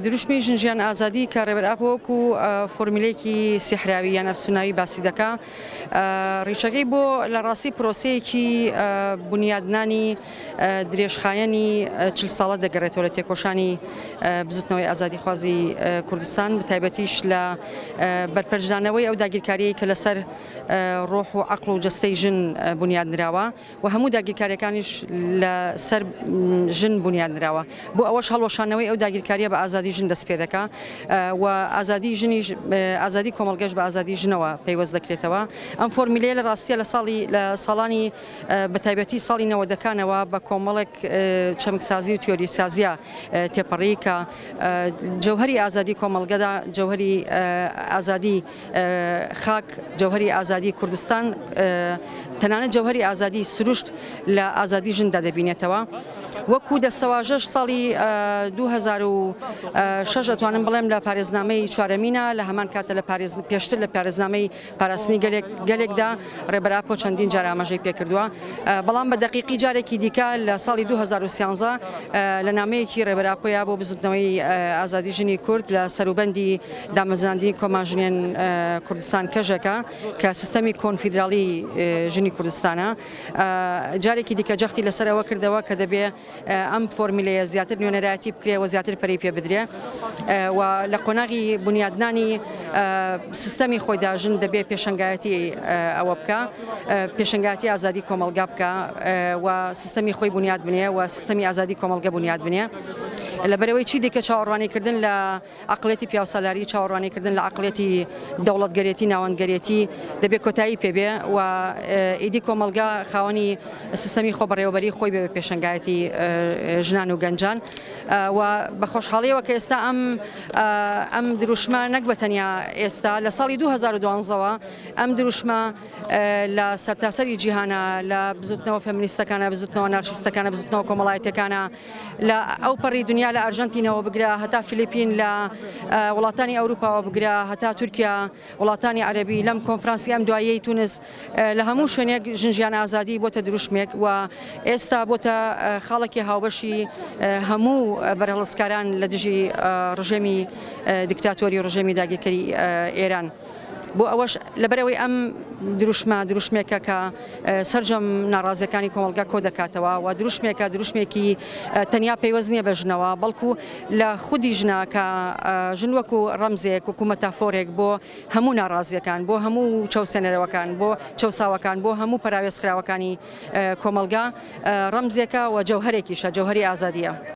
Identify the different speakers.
Speaker 1: دروشمی ژن ژیان ئازادی کە ڕێبەر ئاپۆ وەکو فۆرمیلێکی سیحراوی یان ئەفسوناوی باسی دەکا ڕیشەکەی بۆ لە ڕاستی پرۆسەیەکی بونیادنانی درێژخایەنی چل ساڵە دەگەڕێتەوە لە تێکۆشانی بزوتنەوەی ئازادیخوازی کوردستان بەتایبەتیش لە بەرپەرچدانەوەی ئەو داگیرکاریەی کە لەسەر ڕۆح و عەقڵ و جەستەی ژن بونیاد نراوە. و هەموو داگیرکاریەکانیش لە سەر ژن بونیاد نراوە. بۆ ئەوەش هەڵوەشانەوەی ئەو داگیرکاریە بە ئازادی ژن دەست پێدەکا و ئازادی ژنیش ئازادی کۆمەڵگەش بە ئازادی ژنەوە پەیوەست دەکرێتەوە. ئەم فۆرمیلەیە لە ڕاستیە لە ساڵی لە ساڵانی بە تایبەتی ساڵی نەوەدەکانەوە بە کۆمەڵێک چەمکسازی و تیۆریسازیە تێپەڕی کە جەوهەری ئازادی کۆمەڵگەدا جەوهەری ئازادی خاک، جەوهەری ئازادی کوردستان، تەنانەت جەوهەری ئازادی سروشت لە ئازادی ژندا دەبینێتەوە. وەکو دەستەواژەش ساڵی 2006 ئەتوانم بڵێم لە پارێزنامەی چوارەمینە لە هەمان کاتە لە پارێز پێشتر لە پارێزنامەی پاراستنی گەلێک گەلێکدا ڕێبەر ئاپۆ چەندین جار ئاماژەی پێکردووە بەڵام بە دەقیقی جارێکی دیکە لە ساڵی 2013 لە نامەیەکی ڕێبەر ئاپۆیا بۆ بزوتنەوەی ئازادی ژنی کورد لە سەروبەندی دامەزراندنی کۆما ژنێن کوردستان کەژەکە کە سیستەمی کۆنفیدراڵی ژنی کوردستانە جارێکی دیکە جەختی لەسەر ئەوە کردەوە کە دەبێ ئەم فۆرمیلەیە زیاتر نوێنەرایەتی بکرێ و زیاتر پەرەی پێ بدرێ و لە قۆناغی بونیادنانی سیستەمی خۆیدا ژن دەبێ پێشەنگایەتی ئەوە بکا پێشەنگایەتی ئازادی کۆمەڵگا بکا و سیستەمی خۆی بونیاد بنێ و سیستەمی ئازادی کۆمەڵگە بونیاد بنێ لەبەرەوەی چی دیکە چاوەڕوانیکردن لە عەقڵیەتی پیاوسالاری، چاوەڕوانیکردن لە عەقڵیەتی دەوڵەتگەرێتی، ناوەندگەرێتی دەبێ کۆتایی پێ بێ و ئیدی کۆمەڵگا خاوەنی سیستەمی خۆبەڕێوەبەری خۆی بێ بە پێشەنگایەتی ژنان و گەنجان و بە خۆشحاڵیەوە کە ئێستا ئەم ئەم دروشمە نەک بە تەنیا ئێستا لە ساڵی 2012ەوە ئەم دروشمە لە سەرتاسەری جیهانە لە بزوتنەوە فێمینیستەکانە بزوتنەوە ئەنارشیستەکانە بزوتنەوە کۆمەڵایەتیەکانە لە ئەوپەڕی دنیا لە ئەرژەنتینەوە بگرە هەتا فلیپین لە وڵاتانی ئەوروپاوە بگرە هەتا تورکیا وڵاتانی عەرەبی لەم کۆنفرانسی ئەم دواییەی تونس لە هەموو شوێنێک ژن ژیان ئازادی بۆتە دروشمێک و ئێستا بۆتە خاڵێکی هاوبەشی هەموو بەرهەڵستکاران لە دژی ڕژێمی دیکتاتۆری و ڕژێمی داگیرکەری ئێران. بۆ ئەوەش لەبەرئەوەی ئەم دروشمە دروشمێکە کە سەرجەم ناڕازیەکانی کۆمەڵگا کۆ دەکاتەوە و دروشمێکە دروشمێکی تەنیا پەیوەست نییە بە ژنەوە بەڵکو لە خودی ژنە کە ژن وەکو ڕەمزێک وەکو مەتافۆرێک بۆ هەموو ناڕازیەکان بۆ هەموو چەوسێنەرەوەکان بۆ چەوساوەکان بۆ هەموو پەراوێزخراوەکانی کۆمەڵگا ڕەمزێکە و جەوهەرێکیشە جەوهەری ئازادیە.